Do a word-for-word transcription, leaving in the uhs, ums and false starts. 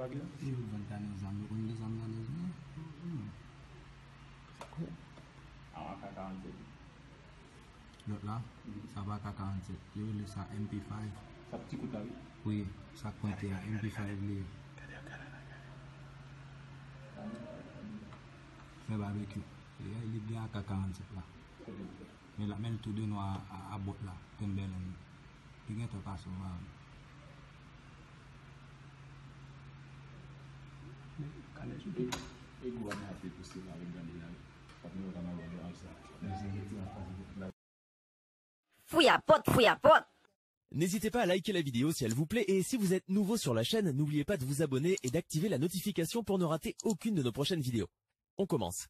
Yo vann Tanèl zam, yo konn gen zam nan nèj men. A A K karannsenk. Lòt la, sa pa A K karannsenk, yo rele sa M P five. Sa ti kout la, wi. Wi, sa k pwente a, M P five li ye. Fè babekyou. Li gen A K karannsenk la. Men la, men l tou de nwa a, a bòt la, Timberland. Li gentan pase w, man. Kalè sou pye. E gwo ap mache pou se la, gade la. Ap nou ka mare de ansa. Fouyapòt, fouyapòt. N'hésitez pas à liker la vidéo si elle vous plaît et si vous êtes nouveau sur la chaîne, n'oubliez pas de vous abonner et d'activer la notification pour ne rater aucune de nos prochaines vidéos. On commence.